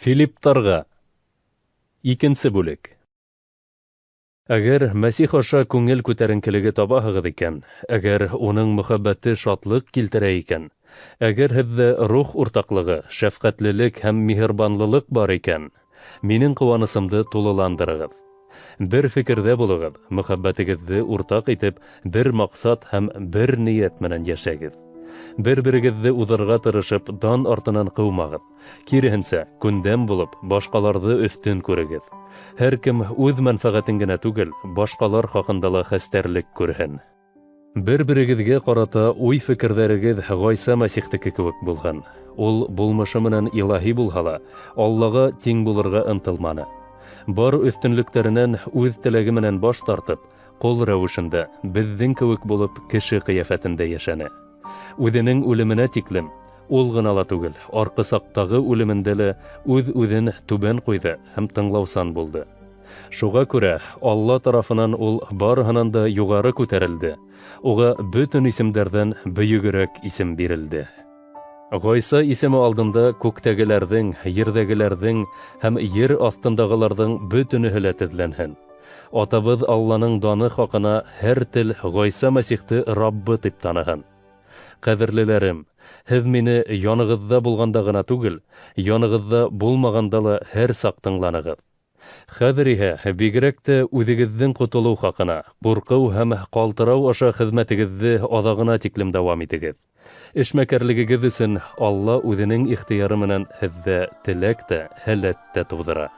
Филипптарға. Икенсе бүлек. Әгәр Мәсих аша күңел күтәренкелеге табаһығыҙ икән, әгәр уның мөхәббәте шатлыҡ килтерә икән, әгәр һеҙҙә рух уртаҡлығы, шәфҡәтлелек һәм миһырбанлылыҡ бар икән, минең ҡыуанысымды тулыландырығыҙ. Бер фекерҙә булығыҙ, мөхәббәтегеҙҙе уртаҡ итеп, бер маҡсат һәм бер ниәт менән йәшәгеҙ. Бер-берегеҙҙе уҙырға тырышып, дан артынан ҡыумағыҙ. Киреһенсә, күндәм булып, башҡаларҙы өҫтөн күрегеҙ. Һәр кем үҙ мәнфәғәтен генә түгел, башҡалар хаҡында ла хәстәрлек күрһен. Бер-берегеҙгә ҡарата уй-фекерҙәрегеҙ Ғайса Мәсихтеке кеүек булһын. Ул булмышы менән илаһи булһа ла, Аллаға тиң булырға ынтылманы. Бар өҫтөнлөктәренән үҙ теләге менән баш тартып, ҡол рәүешендә, беҙҙең кеүек булып, кеше ҡиәфәтендә йәшәне. Үҙенең үлеменә тиклем, ул ғына ла түгел, арҡы саҡтағы үлемендә лә үҙ-үҙен түбән ҡуйҙы һәм тыңлаусан булды. Шуға күрә Алла тарафынан ул барыһынан да юғары күтәрелде, уға бөтөн исемдәрҙән бөйөгөрәк исем бирелде. Ғайса исеме алдында күктәгеләрҙең, ерҙәгеләрҙең һәм ер аҫтындағыларҙың бөтөнөһө лә теҙләнһен. Атабыҙ Алланың даны хаҡына һәр тел Ғайса Мәсихте Раббы тип таныһын. Ҡәҙерлеләрем, һеҙ мине янығыҙҙа булғанда ғына түгел, янығыҙҙа булмағанда ла һәр саҡ тыңланығыҙ. Хәҙер иһә бигерәк тә үҙегеҙҙең ҡотолоу хаҡына, ҡурҡыу һәм ҡалтырау аша хеҙмәтегеҙҙе аҙағына тиклем дауам итегеҙ. Эшмәкәрлегегеҙ өсөн Алла үҙенең ихтыяры менән һеҙҙә теләк тә, һәләт тә тыуҙыра.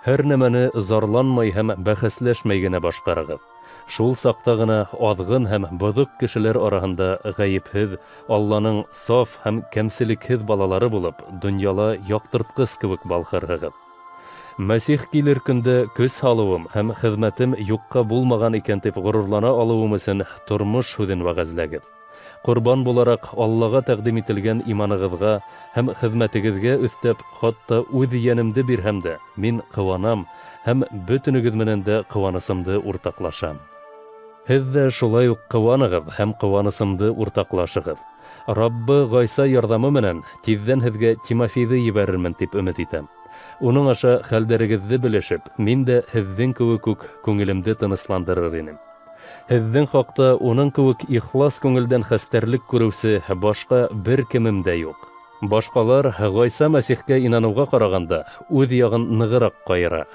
Һәр нәмәне зарланмай һәм бәхәсләшмәй генә башҡарығыҙ. Шул саҡта ғына аҙғын һәм боҙоҡ кешеләр араһында ғәйепһеҙ, Алланың саф һәм кәмселекһеҙ балалары булып, донъяла яҡтыртҡыс кеүек балҡырһығыҙ. Мәсих килер көндә көс һалыуым һәм хеҙмәтем юҡҡа булмаған икән дип ғорурлана алыуым өсөн тормош һүҙен вәғәзләгеҙ. Ҡорбан булараҡ Аллаға тәҡдим ителгән иманығыҙға һәм хеҙмәтегеҙгә өҫтәп, хатта үҙ йәнемде бирһәм дә, мин ҡыуанам һәм бөтөнөгөҙ менән дә ҡыуанысымды уртаҡлашам. Һеҙ ҙә шулай уҡ ҡыуанығыҙ һәм ҡыуанысымды уртаҡлашығыҙ. Раббы Ғайса ярҙамы менән тиҙҙән һеҙгә Тимофейҙы ебәрермен тип өмөт итәм. Уның аша хәлдәрегеҙҙе белешеп, мин дә һеҙҙең кеүек үк күңелемде тынысландырыр инем. Һеҙҙең хаҡта уның кеүек ихлас күңелдән хәстәрлек күреүсе башҡа бер кемем дә юҡ. Башҡалар Ғайса Мәсихкә инаныуға ҡарағанда үҙ яғын нығыраҡ ҡайыра.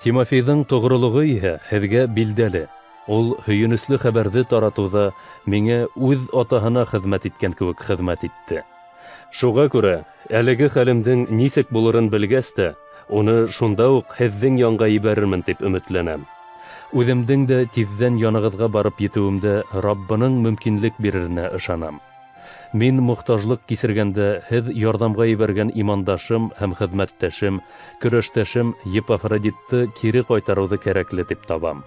Тимофейҙың тоғролоғо иһә һеҙгә билдәле. Ул һөйөнөслө хәбәрҙе таратыуҙа миңә үҙ атаһына хеҙмәт иткән кеүек хеҙмәт итте. Шуға күрә, әлеге хәлемдең нисек булырын белгәс тә, уны шунда уҡ һеҙҙең янға ебәрермен тип өмөтләнәм. Үҙемдең дә тиҙҙән янығыҙға барып етеүемдә Раббының мөмкинлек биреренә ышанам. Мин мохтажлыҡ кисергәндә һеҙ ярҙамға ебәргән имандашым һәм хеҙмәттәшем, көрәштәшем Епафродитты кире ҡайтарыуҙы кәрәкле тип табам.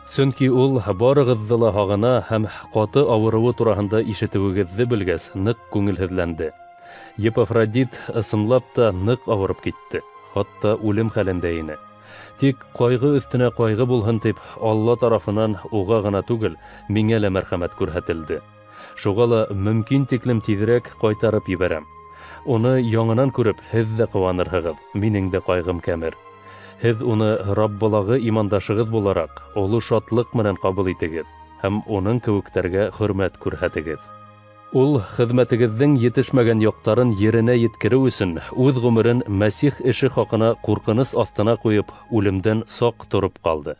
Сөнки ул барығыҙҙы ла һағына һәм ҡаты ауырыуы тураһында ишетеүегеҙҙе белгәс, ныҡ күңелһеҙләнде. Епафродит ысынлап та ныҡ ауырып китте, хатта үлем хәлендә ине. Тик ҡайғы өҫтөнә ҡайғы булһын тип, Алла тарафынан уға ғына түгел, миңә лә мәрхәмәт күрһәтелде. Шуға ла мөмкин тиклем тиҙерәк ҡайтарып ебәрәм. Уны яңынан күреп, һеҙ ҙә ҡыуанырһығыҙ, минең дә ҡайғым кәмер. Һеҙ уны Раббылағы имандашығыҙ булараҡ, оло шатлыҡ менән ҡабул итегеҙ һәм уның кеүектәргә хөрмәт күрһәтегеҙ. Ул хеҙмәтегеҙҙең етешмәгән яҡтарын еренә еткереү өсөн үҙ ғүмерен Мәсих эше хаҡына ҡурҡыныс аҫтына ҡуйып, үлемдән саҡ тороп ҡалды.